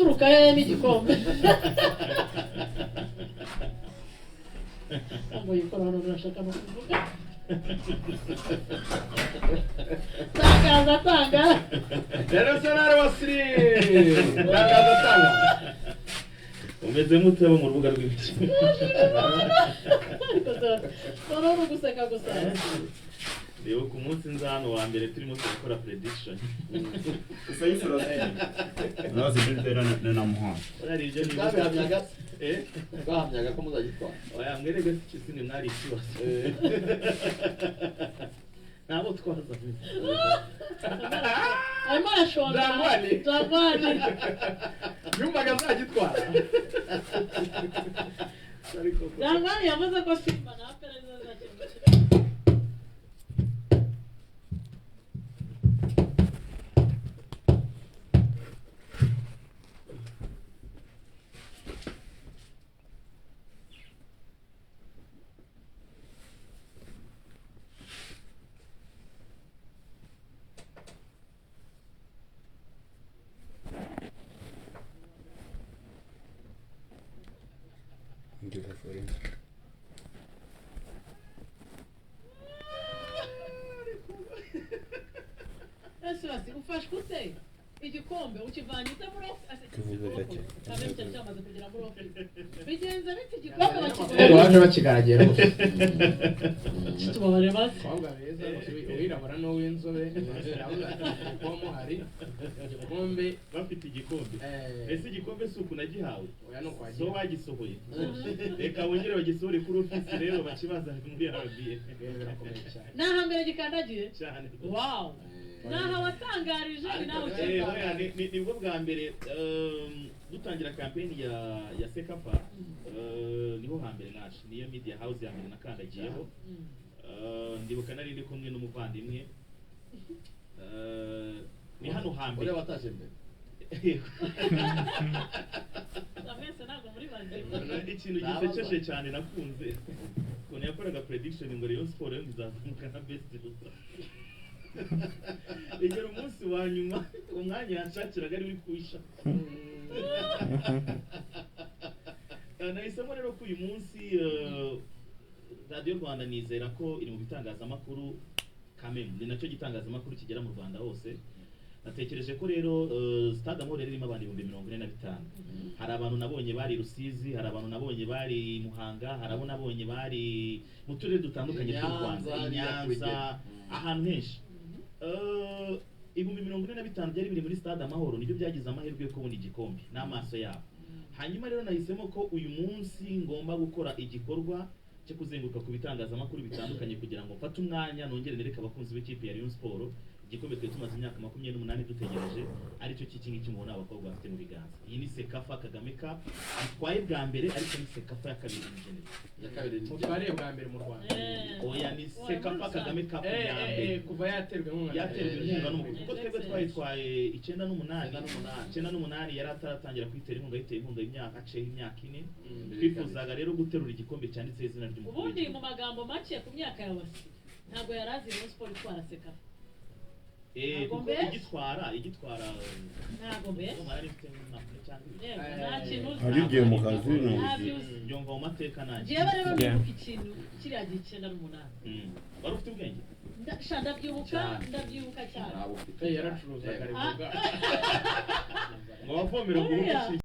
Uturuka hehe n'igikombe? Ntabwo yikora hano, urashaka no kuvuga. Tangaza, tanga. International Wasiri, tangaza, tanga. Umeze mute abo mu rubuga rw'imikino? Noneho ni uguseka gusa. Reba ku munsi nza hano wa mbere turimo turakora prediction. Namuhanga. Uriya ibyo ni Twabihamyaga. Eh? Twahamyaga ko muzagitwara. Oya, mwereke si mwari ikibazo, nabo twazanye. Arimo arashonga. Jangwani. Jangwani. Yumvaga azagitwara. Ariko Jangwani yavuze ko Simba na APR arizo zizakina. Ngira forense. Ese basi ufashwe ute igikombe ukivanye ute muri office? Kuvuga gake. Cyane cyari cyamaze kugera muri office, bigenze bite igikombe Rero bakiguha? waje bakigaragiye rwose. Tubabarire basi. Abakobwa beza bose, uwirabura n'uw'inzobe, ko muhari igikombe. Bafite igikombe. Ese igikombe si uku nagihawe? Oya, ni ukwagira. So bagisohoye, reka bongere bagisohore kuri ofisi rero, bakibazane muri RBA. Ibintu birakomeye cyane. Ni ahambere gikandagiye. Cyane. Wow, ni aha watangarije, ni nawe Eh, oya, ukitangarije. Nibwo bwa mbere dutangira campaign ya CECAFA, niho hambere naje, niyo media house ya mbere nakandagiyeho. Ndibuka nari ndi kumwe n'umuvandimwe. Ni hano hambere. Uriya watashye mbere. Mwese ntabwo muri bazima. Ikintu gisekeje cyane nakunze ukuntu yakoraga prediction ngo Rayon Sport yo izazamuka na Best Loser, igera umunsi wa nyuma umwanya yanshakiraga ari uri kuwisha. Nahisemo rero ko uyu munsi Radiyo Rwanda nizera ko iri mu bitangazamakuru kameme, ni nacyo gitangazamakuru kigera mu Rwanda hose. Natekereje ko rero Stade Amahoro irimo abantu 45,000. Hari abantu nabonye bari Rusizi, hari abantu nabonye bari Muhanga, hari abo nabonye bari mu turere dutandukanye tw'u Rwanda, I i Nyanza, Nyanza, hariya. Ahantu henshi. 45,000 byari biri muri Stade Amahoro nibyo byagize amahirwe yo kubona igikombe n'amaso yabo. Hanyuma rero nahisemo ko uyu munsi ngomba gukora igikorwa cyo kuzenguruka ku bitangazamakuru bitandukanye kugira ngo mfate umwanya nongere nereke abakunzi b'ikipe ya Rayon Sport igikombe twari tumaze imyaka 28 dutegereje, aricyo cy'iki ngiki mubona abakobwa bafite mu biganza. Iyi ni CECAFA Kagame Cup itwaye bwa mbere, ariko ni CECAFA ya kabiri in general. Ya kabiri ni Mutwariye bwa mbere mu Rwanda. Oya, ni CECAFA Kagame Cup ya mbere. Kuva yaterwa inkunga. Yaterwa inkunga n'umukuru, kuko twebwe twayitwaye 98. 98. 98 yari ataratangira kuyitera inkunga, yiteye inkunga imyaka, aciyeho imyaka 4. Twifuzaga rero guterura igikombe cyanditseho izina ry'umukuru Ubundi w'igihugu. mu magambo make, ku myaka ya Wasi ntabwo yari azi Rayon Sport itwara CECAFA. Kuko Ntabwo mbese? igitwara Ntabwo mbese. ndumva nari mfite nk'umwaka umwe cyangwa ibiri. Yewe, nta kintu uzi. Hari igihe mu kazi. Ntabyo uzi. Mbyumva mu mateka nanjye. Njyewe rero nibuka ikintu kiriya gihe 98. Wari ufite ubwenge. Sha, ndabyibuka. Cyane. Ndabyibuka cyane. Ntabwo ufite. Yaracuruzaga, rivuga. Ngo bavomere ngo Oya. ubuki.